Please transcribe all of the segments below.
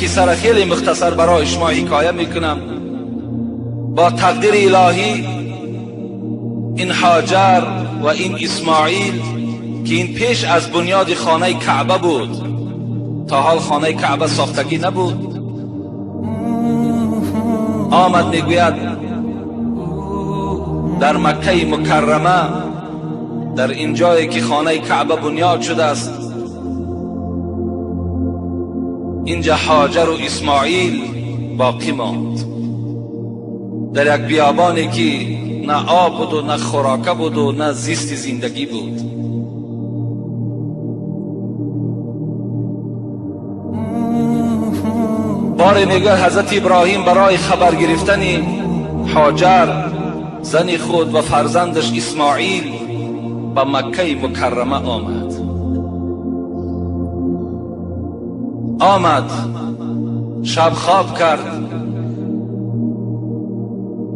قصه را خیلی مختصر برای شما حکایه میکنم. با تقدیر الهی این هاجر و این اسماعیل که این پیش از بنیاد خانه کعبه بود، تا حال خانه کعبه ساختگی نبود، آمد میگوید در مکه مکرمه، در این جایی که خانه کعبه بنیاد شده است، اینجا هاجر و اسماعیل باقی ماند در یک بیابانی که نه آب بود و نه خوراکه بود و نه زیست زندگی بود. باره میگه حضرت ابراهیم برای خبر گرفتن هاجر زن خود و فرزندش اسماعیل به مکه مکرمه آمد. آمد شب خواب کرد،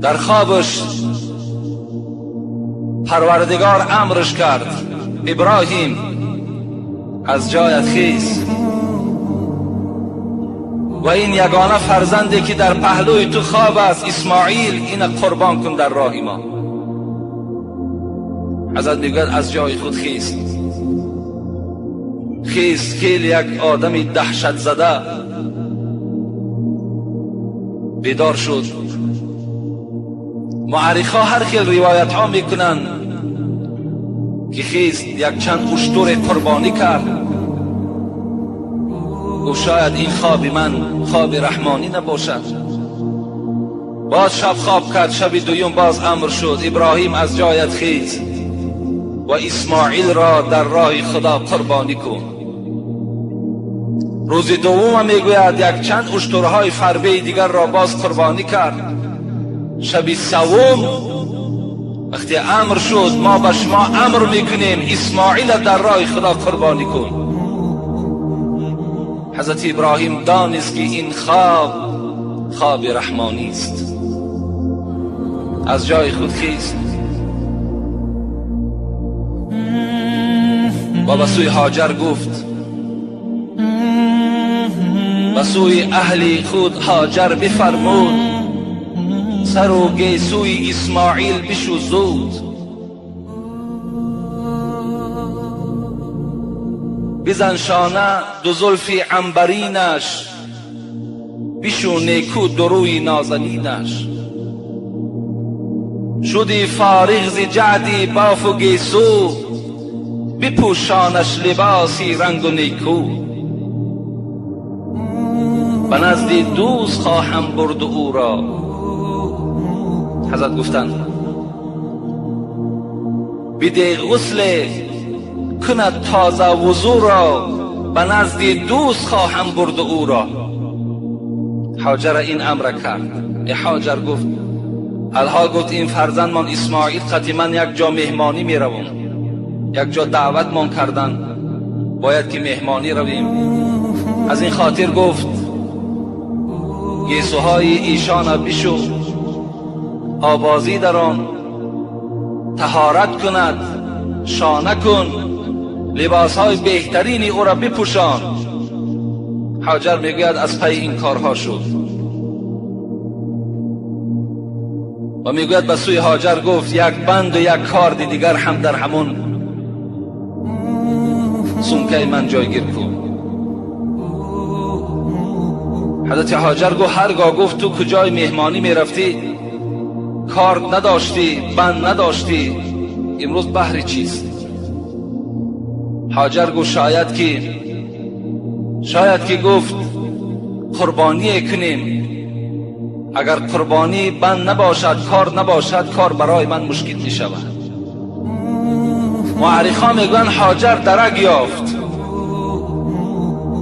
در خوابش پروردگار امرش کرد ابراهیم از جایت خیز و این یگانه فرزندی که در پهلوی تو خواب است اسماعیل، این قربان کن در راه ما. حضرت میگوید از جای خود خیز خیز، خیلی یک آدمی دهشت زده بیدار شد. معرخا هر خیل روایت ها میکنند که خیز یک چند اشتر قربانی کرد. گفت شاید این خواب من خواب رحمانی نباشد. باز شب خواب کرد، شب دوم باز امر شد ابراهیم از جایت خیز و اسماعیل را در راه خدا قربانی کن. روز دوم میگوید یک چند اشترهای فربه دیگر را باز قربانی کرد. شب سوم وقتی امر شد ما به شما امر میکنیم اسماعیل در راه خدا قربانی کن. حضرت ابراهیم دانست که این خواب خواب رحمانی است. از جای خود خیست و به سوی هاجر گفت، به سوی اهل خود هاجر بفرمود سر و گیسوی اسماعیل بشو زود. بزن شانه دو زلف عنبرینش، بشو نیکو دروی نازنینش. شدی فارغ ز جعدی باف و گیسو، بپوشانش لباسی رنگ و نیکو. به نزد دوست خواهم برد او را. حضرت گفتند بده غسل کند تازه وضو را، به نزد دوست خواهم برد او را. هاجر این امر کرد. هاجر گفت الحال گفت این فرزندمان اسماعیل قطعی من یک جا مهمانی می روم، یک جا دعوتمان کردن، باید که مهمانی رویم. از این خاطر گفت گیسوهای ایشان بشو، آوازی در آن، طهارت کند، شانه کن، لباسهای بهترینی او را بپوشان. هاجر میگوید از پی این کارها شد و میگوید به سوی هاجر گفت یک بند و یک کارد دیگر هم در همون سمکه من جایگیر کن. حضرت هاجر گفت هرگاه گفت تو کجای مهمانی میرفتی کارد نداشتی، بند نداشتی، امروز بهر چیست؟ هاجر گفت شاید که گفت قربانی کنیم، اگر قربانی بند نباشد، کار نباشد، کار برای من مشکل می شود. معرخا میگویند هاجر درک یافت.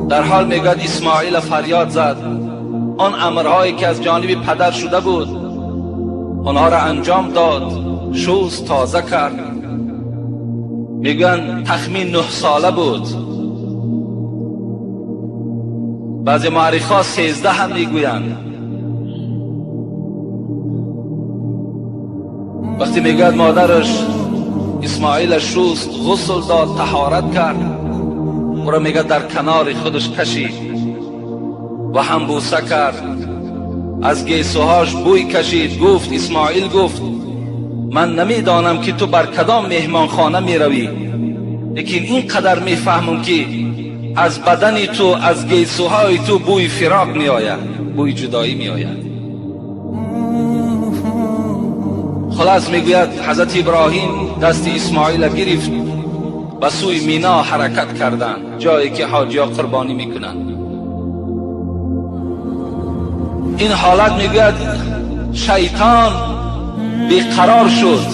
در حال میگوید اسماعیل فریاد زد، آن امرهایی که از جانب پدر شده بود آنها را انجام داد، شوز تازه کرد. میگویند تخمین 9 ساله بود، بعضی معرخا 13 هم میگویند. وقتی میگوید مادرش اسماعیل شوست، غسل داد، طهارت کرد، او را میگه در کنار خودش کشید و هم بوسه کرد، از گیسوهاش بوی کشید. گفت اسماعیل، گفت من نمیدانم که تو بر کدام مهمانخانه میروی، لیکن اینقدر میفهمم که از بدن تو، از گیسوهای تو بوی فراق میآید، بوی جدایی میآید. خلاص میگوید حضرت ابراهیم دست اسماعیل گرفت، به سوی مینا حرکت کردند، جایی که حاجیا قربانی میکنند. این حالت میگوید شیطان بیقرار شد.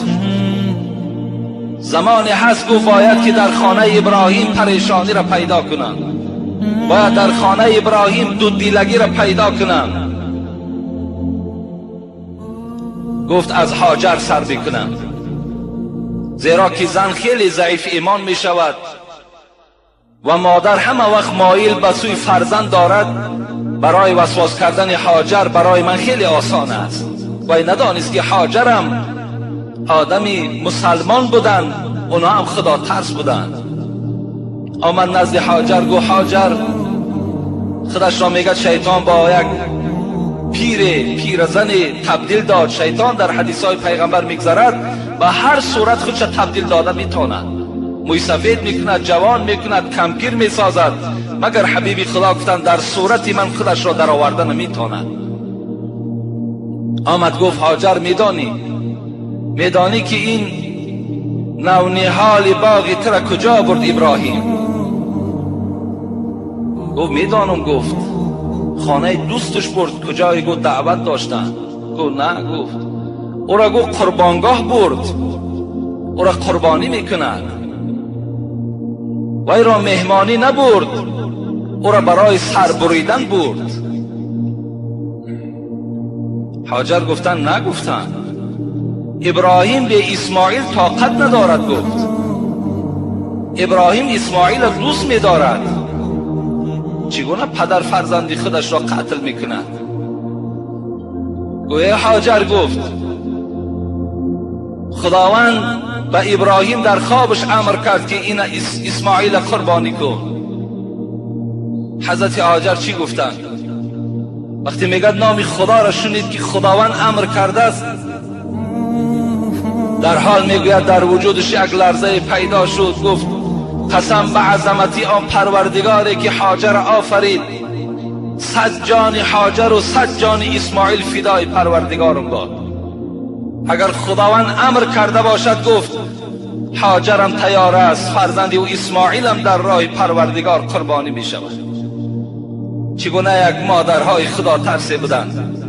زمانی هست گفت باید که در خانه ابراهیم پریشانی را پیدا کنم، باید در خانه ابراهیم دودیلگی را پیدا کنم. گفت از هاجر سر بکنم، زیرا که زن خیلی ضعیف ایمان می شود و مادر همه وقت مایل به سوی فرزند دارد. برای وسواس کردن هاجر برای من خیلی آسان است. و ندانست که هاجرم آدمی مسلمان بودند، اونا هم خدا ترس بودند. آمد نزد هاجر، گفت هاجر، خودش را میگه شیطان با یک پیرزن تبدیل داد. شیطان در حدیث های پیغمبر میگذرد و هر صورت خودش تبدیل داده میتواند، موی سفید میکند، جوان میکند، کمپیر میسازد، مگر حبیبی خدا گفتند در صورت من خودش را در آورده نمیتواند. آمد گفت هاجر، میدانی که این نونهال باغ تر کجا برد ابراهیم؟ گفت میدانم. گفت خانه دوستش برد، کجای؟ گفت دعوت داشتن. گفت نه. گفت او را گفت قربانگاه برد، او را قربانی میکند. وی را مهمانی نبرد، او را برای سر بریدن برد. هاجر گفتن نگفتن، ابراهیم به اسماعیل طاقت ندارد. گفت ابراهیم اسماعیل را دوست می‌دارد، چگونه پدر فرزندی خودش را قتل میکند؟ گویا هاجر گفت خداوند به ابراهیم در خوابش امر کرد که این اسماعیل قربانی کن. حضرت هاجر چی گفتند؟ وقتی میگد نام خدا را شنید که خداوند امر کرده است، در حال میگوید در وجودش یک لرزه پیدا شد. گفت قسم به عظمتی آن پروردگاری که هاجر آفرید، 100 جان هاجر و 100 جان اسماعیل فدای پروردگارم باد. اگر خداوند امر کرده باشد، گفت هاجرم تیار است، فرزندی و اسماعیلم در راه پروردگار قربانی می شود. چگونه یک مادرهای خدا ترسی بودند.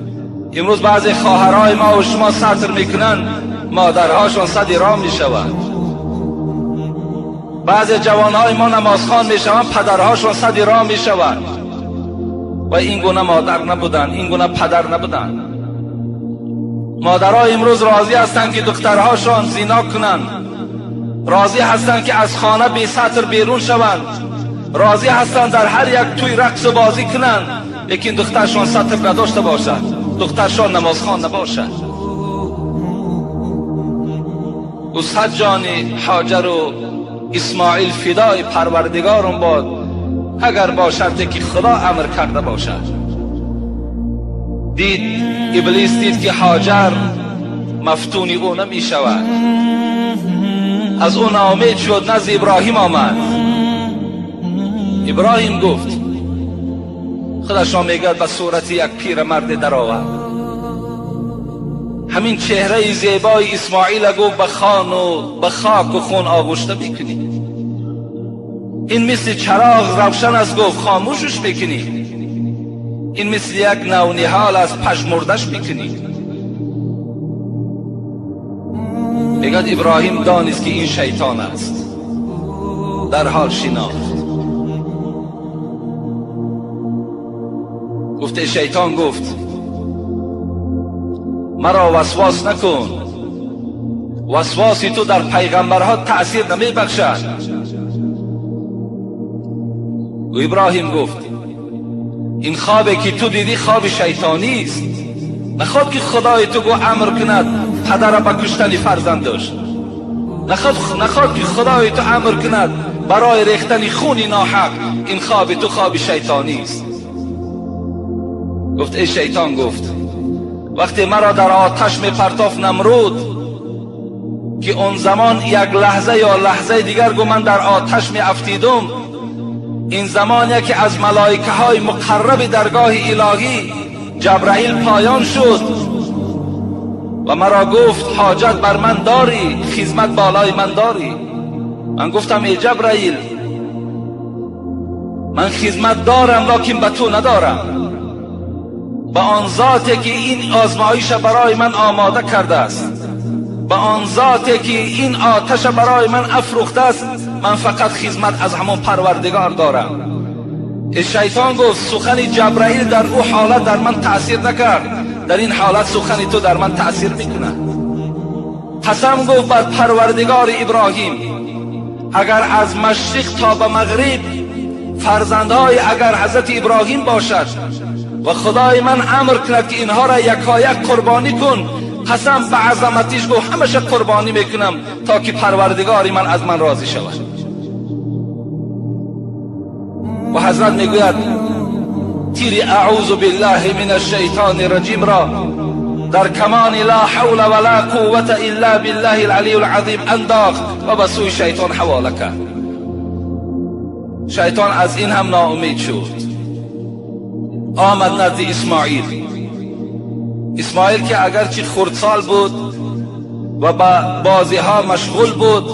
امروز بعضی خواهرهای ما و شما ستر میکنند، مادرهاشون صد رام می شود. بعضی جوانهای ما نمازخوان می شوند، پدرهاشون صد رام می شود. و این گونه مادر نبودند، این گونه پدر نبودند. مادرها امروز راضی هستند که دخترهاشان زینا کنند، راضی هستند که از خانه بی ستر بیرون شوند، راضی هستند در هر یک توی رقص و بازی کنند، لیکن دخترشان ستر نداشته باشد، دخترشان نمازخوان نباشد. او 100 جان هاجر و اسماعیل فدای پروردگارم باد، اگر با شرطی که خدا امر کرده باشد. دید ابلیس، دید که هاجر مفتونی او نمی شود، از او ناامید شد، نزد ابراهیم آمد. ابراهیم گفت، خودش را میگد به صورت یک پیرمرد در آورد، همین چهره زیبای اسماعیل گفت به خان و به خاک و خون آغشته میکنی، این مثل چراغ روشن است، گفت خاموشش میکنی، این مثل یک نونهال از پژمردش میکنی. میگد ابراهیم دانست که این شیطان است، در حال شناخت. گفته شیطان گفت مرا وسواس نکن، وسواسی تو در پیغمبرها تأثیر نمی بخشد. و ابراهیم گفت این خوابی که تو دیدی خواب شیطانی است، نخواد که خدای تو گو امر کند پدر به کشتن فرزند داشت، نخواد که خدای تو امر کند برای ریختن خون ناحق، این خواب تو خواب شیطانی است. گفت ای شیطان، گفت وقتی مرا در آتش می پرتاف نمرود که اون زمان یک لحظه یا لحظه دیگر گو من در آتش می افتیدم، این زمان یکی از ملائکه های مقرب درگاه الهی جبرائیل پایان شد و مرا گفت حاجت بر من داری، خدمت بالای من داری. من گفتم ای جبرائیل، من خدمت دارم لکن به تو ندارم، به آن ذاتی که این آزمایش برای من آماده کرده است، به آن ذاتی که این آتش برای من افروخته است، من فقط خدمت از همون پروردگار دارم. شیطان گفت سخن جبرائیل در او حالت در من تأثیر نکرد، در این حالت سخن تو در من تأثیر میکند. قسم گفت بر پروردگار ابراهیم، اگر از مشرق تا به مغرب فرزندهای اگر حضرت ابراهیم باشد و خدای من امر کند که اینها را یکایک قربانی کن، قسم به عظمتش گفت همشه قربانی میکنم تا که پروردگار من از من راضی شود. و حضرت میگوید تیر اعوذ بالله من الشیطان الرجیم را در کمان لا حول ولا قوة الا بالله العلی العظیم انداخت و به سوی شیطان حواله کرد. شیطان از این هم ناامید شد، آمد نزد اسماعیل. اسماعیل که اگرچه خردسال بود و با بازی ها مشغول بود،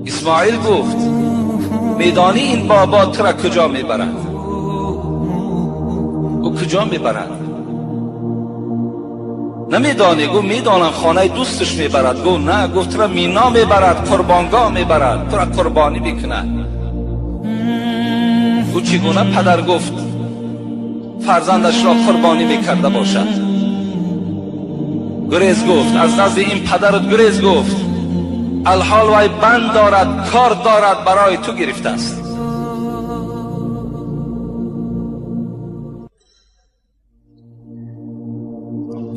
اسماعیل گفت میدانی این بابا تو را کجا میبرد؟ او کجا میبرد؟ نمیدانی؟ گفت میدانم، خانه دوستش میبرد. گفت نه، گفت تو را مینا میبرد، قربانگاه میبرد، تو را قربانی میکند. او چگونه پدر گفت فرزندش را قربانی میکرده باشد؟ گریز گفت از نزد این پدرت گریز گفت، الحال وی بند دارد، کار دارد، برای تو گرفته است.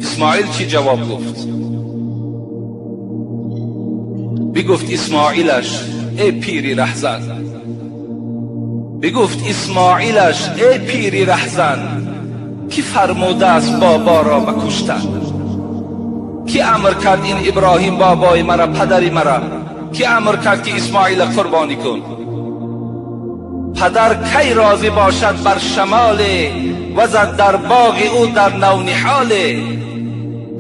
اسماعیل چی جواب گفت؟ بگفت اسماعیلش ای پیری رهزن، بگفت اسماعیلش ای پیری رهزن، کی فرموده است بابا را بکشتن؟ کی امر کرد این ابراهیم بابای مرا، پدری مرا؟ کی امر کرد که اسماعیل قربانی کن؟ پدر کی راضی باشد بر شمال و زد در باغ او در نونهال؟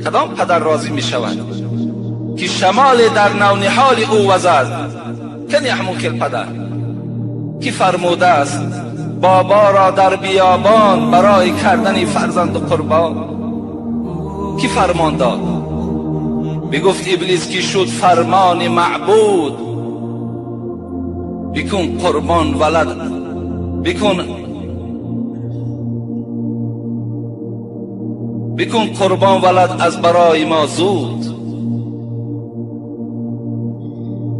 کدام پدر راضی می شود که شمال در نونهال او وزد؟ کنی همون خیل پدر کی فرموده است بابا را در بیابان برای کردن فرزند قربان؟ کی فرمان داد؟ بگفت ابلیس که شد فرمان معبود، بکن قربان ولد، بکن قربان ولد از برای ما زود.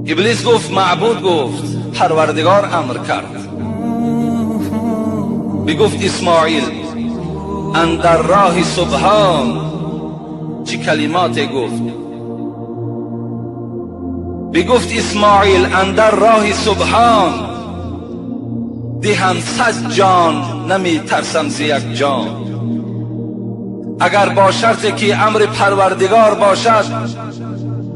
ابلیس گفت معبود گفت پروردگار امر کرد. بگفت اسماعیل اندر راه سبحان چه کلمات گفت؟ بگفت اسماعیل اندر راه سبحان، دهم 100 جان نمی ترسم ز یک جان. اگر با شرط که امر پروردگار باشد،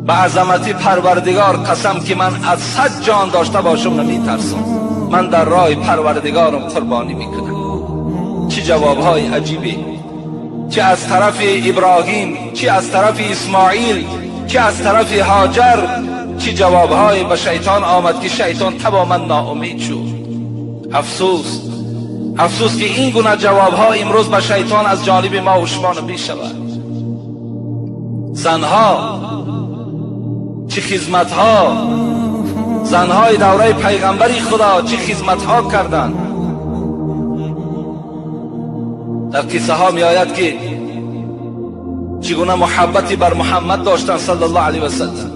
به عظمت پروردگار قسم که من از 100 جان داشته باشم نمی ترسم، من در راه پروردگارم قربانی میکنم. چه جوابهای عجیبی، چه از طرف ابراهیم، چه از طرف اسماعیل، چه از طرف هاجر، چه جوابهای به شیطان آمد که شیطان تماما ناامید شد. افسوس، افسوس که این گونه جوابها امروز به شیطان از جانب ما و شما نمی شود. زنها چه خدمتها، زنهای دوره پیغمبری خدا چه خدمتها کردند. در قصه ها می آید که چگونه محبتی بر محمد داشتند صلی الله علیه و سلم.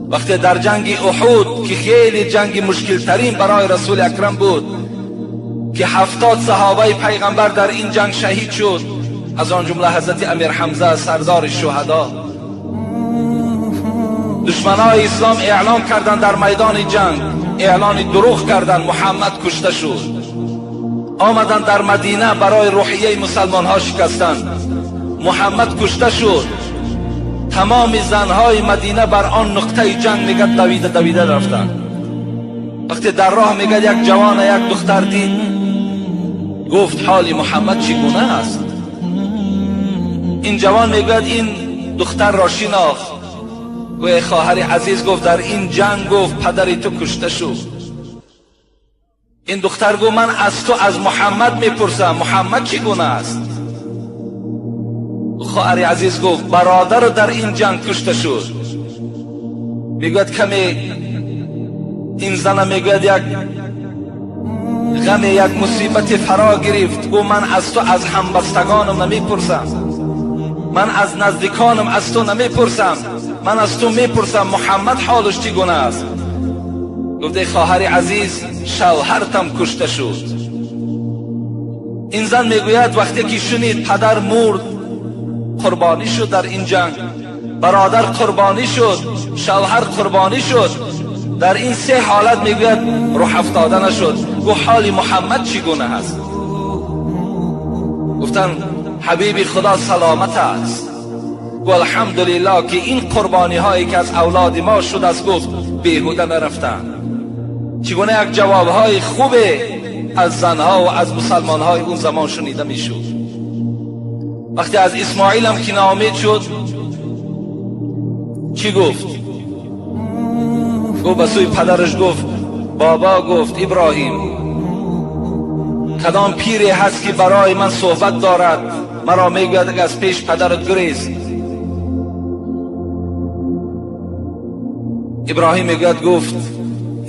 وقتی در جنگ احد که خیلی جنگ مشکل ترین برای رسول اکرم بود که 70 صحابه پیغمبر در این جنگ شهید شد، از آن جمله حضرت امیر حمزه سردار شهدا. دشمنای اسلام اعلان کردند در میدان جنگ، اعلان دروغ کردند، محمد کشته شد. آمدن در مدینه برای روحیه مسلمان ها شکستند. محمد کشته شد، تمام زنهای مدینه بر آن نقطه جنگ میگه دویده دویده رفتند. وقتی در راه میگه یک جوان یک دختر دید، گفت حال محمد چگونه است؟ این جوان میگوید این دختر را شناخت. گوی خواهر عزیز، گفت در این جنگ گفت پدر تو کشته شد. این دختر گفت من از تو از محمد میپرسم، محمد چگونه است؟ خواهر عزیز گفت برادر در این جنگ کشته شد. میگوید کمی این زن میگوید یک غم یک مصیبت فرا گرفت. گفت من از تو از همبستگانم نمیپرسم، من از نزدیکانم از تو نمیپرسم، من از تو میپرسم محمد حالش چگونه است؟ گفت ای خواهر عزیز شوهرتم کشته شد. این زن میگوید وقتی که شنید پدر مرد، قربانی شد در این جنگ، برادر قربانی شد، شوهر قربانی شد، در این سه حالت میگوید روح افتاده نشد. گفت حال محمد چگونه است؟ گفتن حبیبی خدا سلامت است. گفت الحمدلله که این قربانی هایی که از اولاد ما شد است، گفت بیهوده نرفتن. چگونه یک جواب های خوب از زنها و از مسلمان های اون زمان شنیده میشد. وقتی از اسماعیل هم که ناامید شد چی گفت؟ گفت به سوی پدرش گفت بابا، گفت ابراهیم کدام پیری هست که برای من صحبت دارد، مرا میگوید از پیش پدرت گریز. ابراهیم میگوید گفت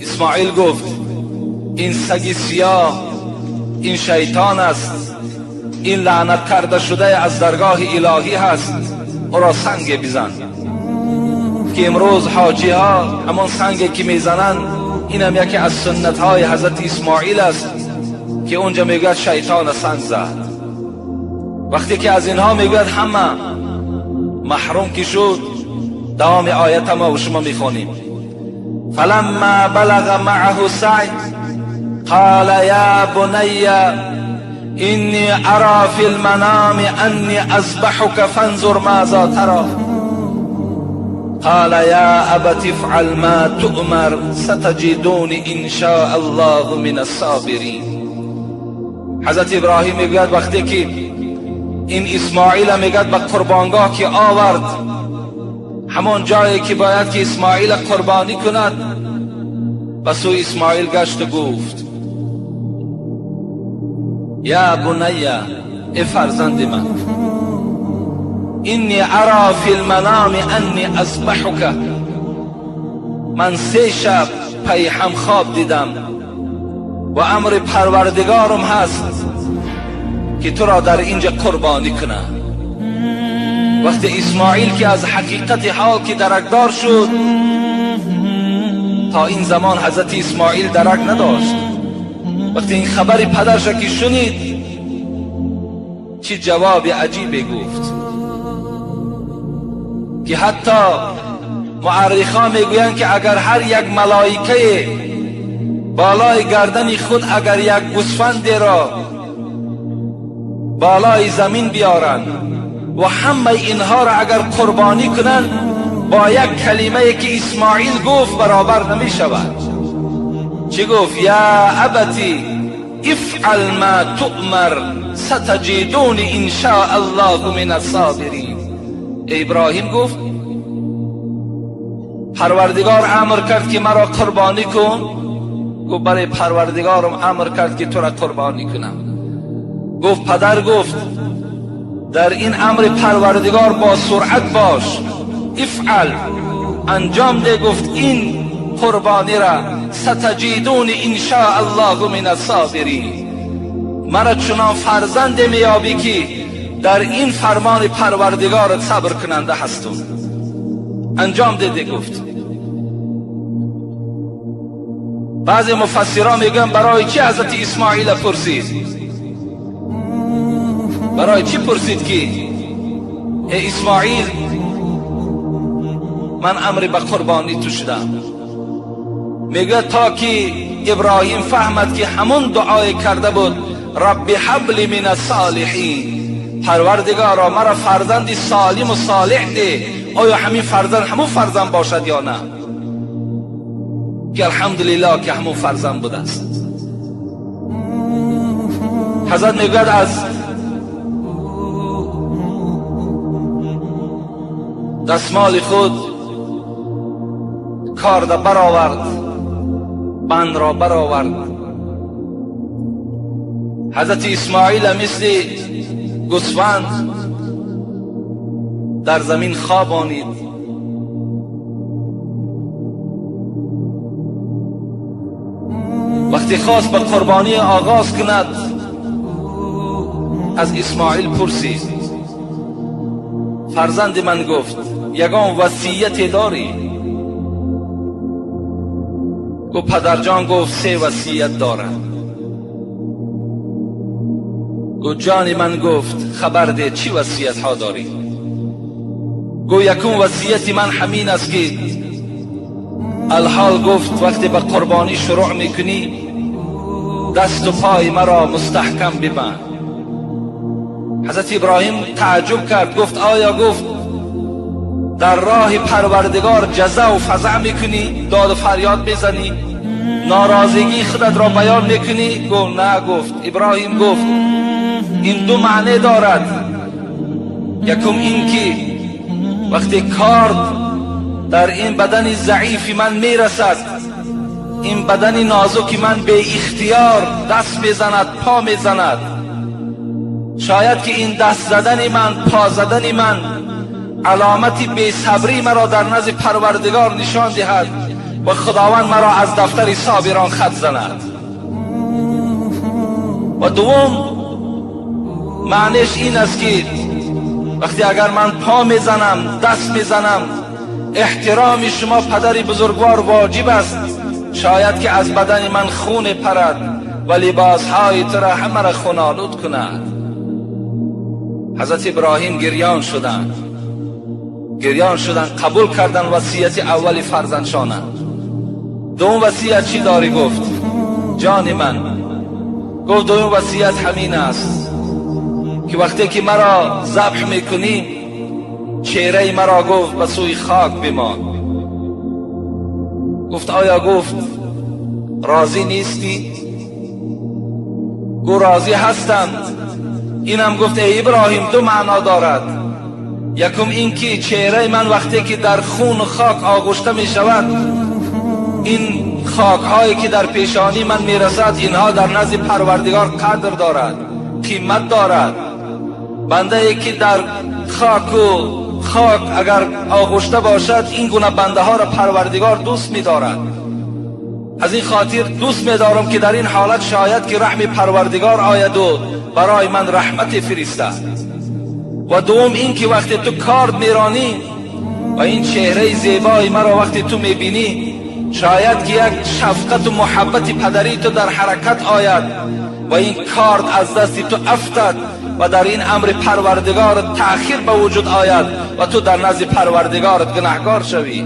اسماعیل گفت این سگ سیاه، این شیطان است، این لعنت کرده شده از درگاه الهی هست، او را سنگ بزن. که امروز حاجی ها همان سنگی که میزنند، این هم یکی از سنت های حضرت اسماعیل است که اونجا میگوید شیطان سنگ زد. وقتی که از اینها میگوید همه محروم که شد، دوام آیت ما و شما میخوانیم. فلما بلغ معه سعی قال یا بنی اینی ارى فی المنام انی اذبحک فانظر ماذا ترى قال یا ابت افعل ما تؤمر ستجدونی ان شاء الله من الصابرین. حضرت ابراهیم میگوید وقتی که این اسماعیل میگوید به قربانگاه که آورد، همان جایی که باید که اسماعیل قربانی کند، به سوی اسماعیل گشت و گفت یا بنی، ای فرزند من، اینی ارى فی المنام انی اذبحک، من 3 شب پی هم خواب دیدم و امر پروردگارم هست که تو را در اینجا قربانی کنم. وقتی اسماعیل که از حقیقت حال که درکدار شد، تا این زمان حضرت اسماعیل درک نداشت، وقتی این خبر پدرش که شنید چه جواب عجیبی گفت که حتی معرخا میگویند که اگر هر یک ملائکه بالای گردن خود اگر یک گوسفند را بالای زمین بیارند و همه اینها را اگر قربانی کنند، با یک کلمه که اسماعیل گفت برابر نمی شود. چی گفت؟ یا ابتی افعل ما تؤمر ستجدونی ان شاء الله من الصابرین. ابراهیم گفت پروردگار امر کرد که مرا قربانی کن. گفت برای پروردگارم امر کرد که تو را قربانی کنم. گفت پدر گفت در این امر پروردگار با سرعت باش، افعل انجام ده. گفت این قربانی را ستجدون ان شاء الله من الصابرین، مرا چنان فرزند میابی که در این فرمان پروردگار صبر کننده هستم. انجام ده. گفت بعضی مفسران میگن برای چی حضرت اسماعیل پرسید؟ برای چی پرسید که ای اسماعیل من امر به قربانی تو شدم؟ میگه تا که ابراهیم فهمد که همون دعای کرده بود رب هب لی من الصالحین، پروردگارا مرا فرزندی سالم و صالح ده. آیا همین فرزند همون فرزند باشد یا نه؟ که الحمدلله که همون فرزند بوده است. حضرت میگوید از دستمال خود کارد برآورد، بند را برآورد. حضرت اسماعیل مثل گوسفند در زمین خوابانید. وقتی خواست به قربانی آغاز کند، از اسماعیل پرسید، فرزند من، گفت یگان وصیت داری؟ گفت پدرجان، گفت 3 وصیت دارم. گفت جان من، گفت خبر ده چی وصیت ها داری؟ گفت یکم وصیت من همین است که الحال، گفت وقتی به قربانی شروع میکنی دست و پای مرا مستحکم ببند. حضرت ابراهیم تعجب کرد، گفت آیا، گفت در راه پروردگار جزع و فزع میکنی، داد و فریاد میزنی، ناراضگی خودت را بیان میکنی؟ گفت نه. گفت ابراهیم، گفت این 2 معنی دارد. یکم این که وقتی کارد در این بدن ضعیف من میرسد، این بدن نازک من به اختیار دست میزند، پا میزند، شاید که این دست زدن من، پا زدن من علامت بی‌صبری مرا در نزد پروردگار نشان دهد و خداوند مرا از دفتر صابران خط زند. و دوم معنیش این است که وقتی اگر من پا میزنم، دست میزنم، احترام شما پدر بزرگوار واجب است. شاید که از بدن من خون پرد و لباسهای تو را همه را خون آلود کند. حضرت ابراهیم گریان شدند، گریان شدند، قبول کردند وصیت اول فرزندشانه. دوم وصیت چی داری؟ گفت جان من، گفت دوم وصیت همین است که وقتی که مرا ذبح میکنی چهره مرا، گفت به سوی خاک بمان. گفت آیا، گفت راضی نیستی؟ گفت راضی هستم. اینم گفت ای ابراهیم 2 معنا دارد. یکم این که چهره من وقتی که در خون و خاک آغشته می شود، این خاک هایی که در پیشانی من می رسد، اینها در نزد پروردگار قدر دارد، قیمت دارد. بنده ای که در خاک و خاک اگر آغشته باشد، این گونه بنده ها را پروردگار دوست می دارد. از این خاطر دوست می دارم که در این حالت شاید که رحم پروردگار آید و برای من رحمت فرستد. و دوم این که وقتی تو کارد میرانی و این چهره زیبای مرا وقتی تو میبینی، شاید که یک شفقت و محبت پدری تو در حرکت آید و این کارد از دست تو افتد و در این امر پروردگار تأخیر به وجود آید و تو در نزد پروردگارت گناهکار شوی.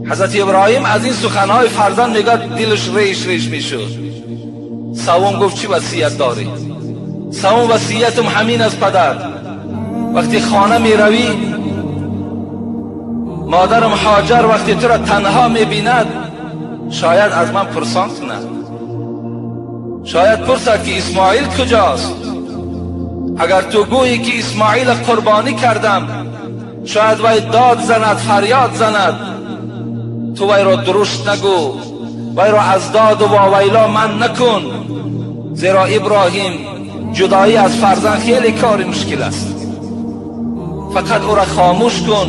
حضرت ابراهیم از این سخنهای فرزند میگه دلش ریش ریش میشد. سوم گفت چی وصیت داری؟ سوم وصیتم همین از پدر، وقتی خانه میروی مادرم هاجر وقتی تو را تنها میبیند شاید از من پرسان کند، شاید پرسد که اسماعیل کجاست. اگر تو گویی که اسماعیل قربانی کردم، شاید وی داد زند، فریاد زند. تو وی را درشت نگو، وی را از داد و واویلا من نکن، زیرا ابراهیم جدایی از فرزند خیلی کار مشکل است. فقط او را خاموش کن،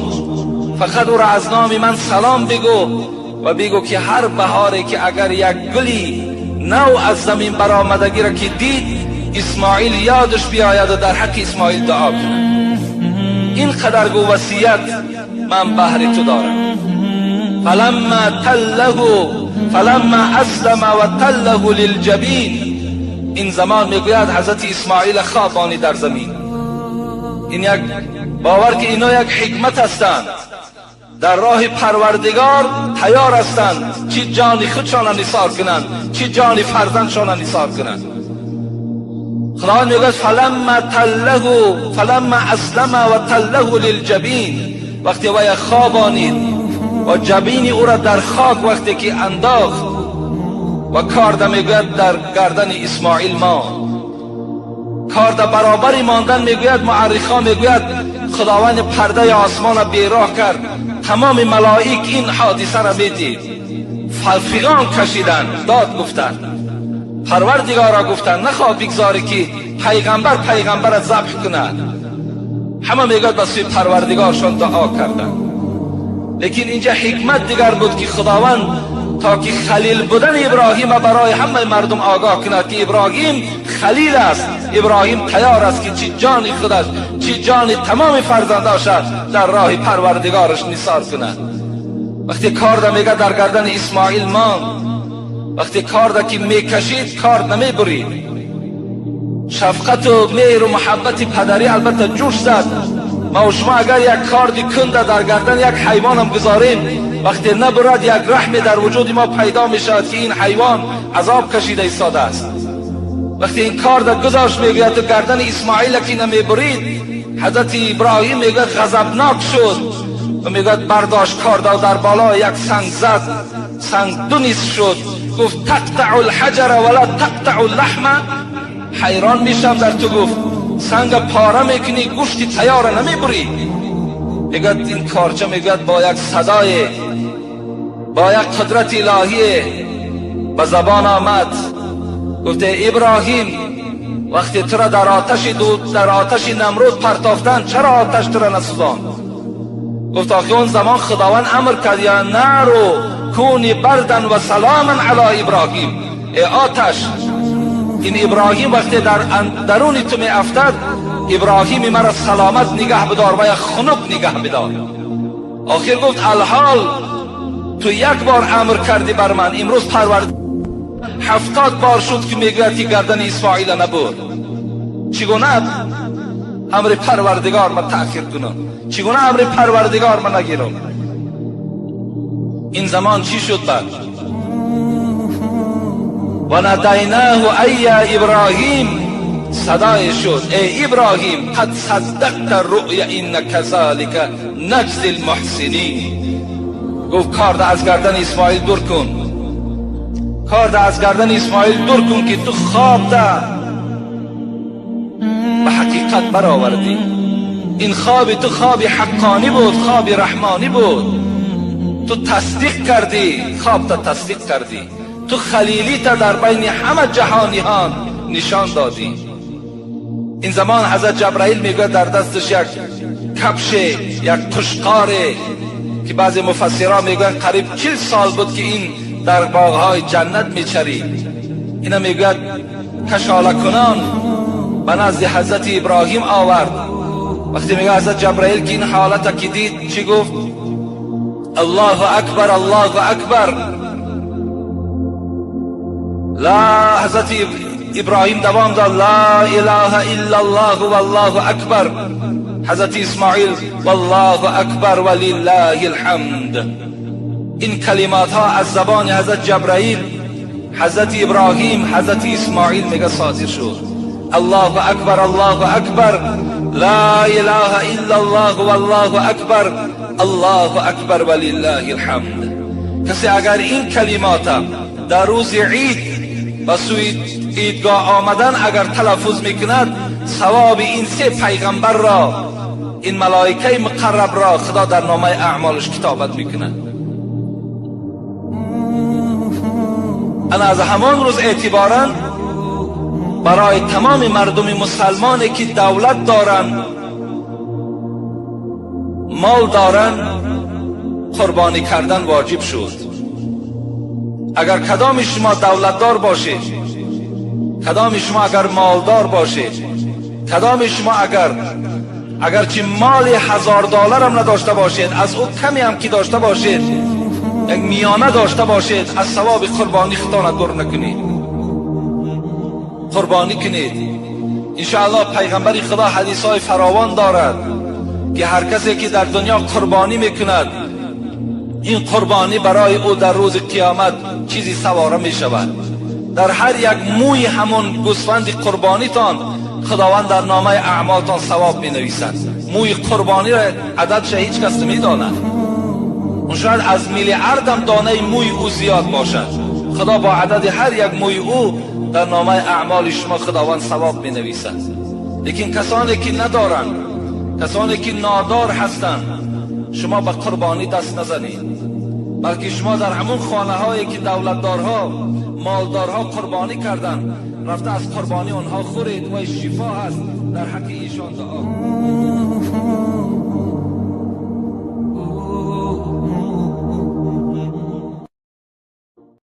فقط او را از نام من سلام بگو و بگو که هر بهاری که اگر یک گلی نو از زمین برآمدگی را که دید، اسماعیل یادش بیاید و در حق اسماعیل دعا کند. این قدر گو وصیت من بهر تو دارم. فلما تله فلما اسلم و تله للجبین. این زمان میگوید حضرت اسماعیل خوابانی در زمین. این یک باور که اینا یک حکمت هستند، در راه پروردگار تیار هستند چی جان خودشان نثار کنند، چی جان فرزندشان نثار کنند. خداوند میگه فلما تله فلما اسلم و تله للجبین، وقتی وی خوابانید و جبین او را در خاک وقتی که انداخت و کارده میگوید در گردن اسماعیل ما کارده برابری ماندن، میگوید معرخا میگوید خداوند پرده آسمان را بیراه کرد، تمام ملائک این حادثه را میدید، فغان کشیدند، داد گفتند، پروردگارا گفتند نخواه بگذاری که پیغمبر پیغمبر را ذبح کند. همه میگوید به سوی پروردگارشان دعا کردند. لیکن اینجا حکمت دیگر بود که خداوند تا که خلیل بودن ابراهیم برای همه مردم آگاه کند که ابراهیم خلیل است، ابراهیم تیار است که چی جان خودش چی جان تمام فرزنداش در راه پروردگارش نثار کند. وقتی کارده میگه در گردن اسماعیل ماند، وقتی کارده که میکشید کارد نمیبرید. شفقت و مهر و محبت پدری البته جوش زد. ما و شما اگر یک کارد کنده در گردن یک حیوان هم گذاریم، وقتی نبرد یک رحم در وجود ما پیدا می شود که این حیوان عذاب کشیده ایستاده است. وقتی این کارد گذاشت میگوید تو گردن اسماعیل که نمیبرید، حضرت ابراهیم میگوید غضبناک شد و میگوید برداشت کارد در بالا یک سنگ زد، سنگ دو نصف شد. گفت تقطع الحجر ولا تقطع اللحم. حیران میشم در تو، گفت سنگ پاره میکنی گوشت تیار نمیبری. میگوید این کارچه میگوید با یک صدای با یک قدرت الهی به زبان آمد، گفته ابراهیم وقتی تو را در آتش دود در آتش نمرود پرتافتن چرا آتش تو را نسوزاند؟ گفت آخه اون زمان خداوند امر کرد یا نار کونی بردا و سلاما علی ابراهیم. ای آتش، این ابراهیم وقتی در درون تو می افتد، ابراهیم مرا سلامت نگه بدار و یا خنک نگه بدار. آخر گفت الحال تو یک بار امر کردی بر من، امروز پرورد 70 بار شد که میگوید که گردن اسماعیل نبود. چگونه امر پروردگار من تأخیر کنم؟ چگونه امر پروردگار من نگیرم؟ این زمان چی شد بعد؟ و ندیناه ای ابراهیم، صدای شد ای ابراهیم قد صدقت الرؤیا ان كذلك نجزی المحسنین. گفت کارد از گردن اسماعیل دور کن، کارد از گردن اسماعیل دور کن که تو خواب ده به حقیقت برآوردی. این خواب تو خواب حقانی بود، خواب رحمانی بود. تو تصدیق کردی، خواب تا تصدیق کردی، تو خلیلی تا در بین همه جهانیان نشان دادی. این زمان حضرت جبرائیل میگه در دستش یک کبش، یک قشقاره که بعضی مفسرها میگن قریب 40 سال بود که این در باغهای جنت میچرید. اینا میگوید کشاله کنان به نزد حضرت ابراهیم آورد. وقتی میگه حضرت جبرائیل که این حالت که دید چی گفت؟ الله اکبر الله اکبر. لا، حضرت ابراهیم دوام داد لا اله الا الله والله اکبر. حضرت اسماعیل والله اکبر ولله الحمد. این کلمات ها از زبان حضرت جبرائیل، حضرت ابراهیم، حضرت اسماعیل میگه صادر شد. الله اکبر الله اکبر لا اله الا الله والله اکبر الله اکبر ولله الحمد. کسی اگر این کلمات در روز عید به سوی عیدگاه آمدن اگر تلفظ میکند، ثواب این سه پیغمبر را، این ملائکه مقرب را خدا در نامه اعمالش کتابت میکند. انا از همان روز اعتبارا برای تمام مردم مسلمانی که دولت دارند، مال دارند، قربانی کردن واجب شد. اگر کدام شما دولتدار باشید، کدام شما اگر مالدار باشید، کدام شما اگرچه مال $1000 هم نداشته باشید، از او کمی هم که داشته باشید، یک میانه داشته باشید، از ثواب قربانی خودتان دور نکنید، قربانی کنید. انشاءالله پیغمبر خدا حدیث های فراوان دارد که هر کسی که در دنیا قربانی میکند Ин қурбонӣ барои ӯ дар рӯзи қиёмат чизи савора мешавад. Дар ҳар як мӯи ҳамон гӯсфанди қурбонитон Худованд дар номаи аъмолтон савоб менависад. Мӯи қурбониро ададша ҳеҷ кас намедонад. Он шояд аз миллиардам донаи мӯи ӯ зиёд бошад. Худо бо адади ҳар як мӯи ӯ дар номаи аъмоли шумо Худованд савоб менависад. Лекин касоне ки надоранд, касоне ки нодор ҳастанд, шумо ба қурбонӣ даст назанед, балки шумо дар ҳамон хонаҳое ки давлатдорҳо, молдорҳо қурбонӣ карданд, рафта аз қурбонии онҳо хӯред. Вай шифо ҳаст, дар ҳаққи эшон дуо.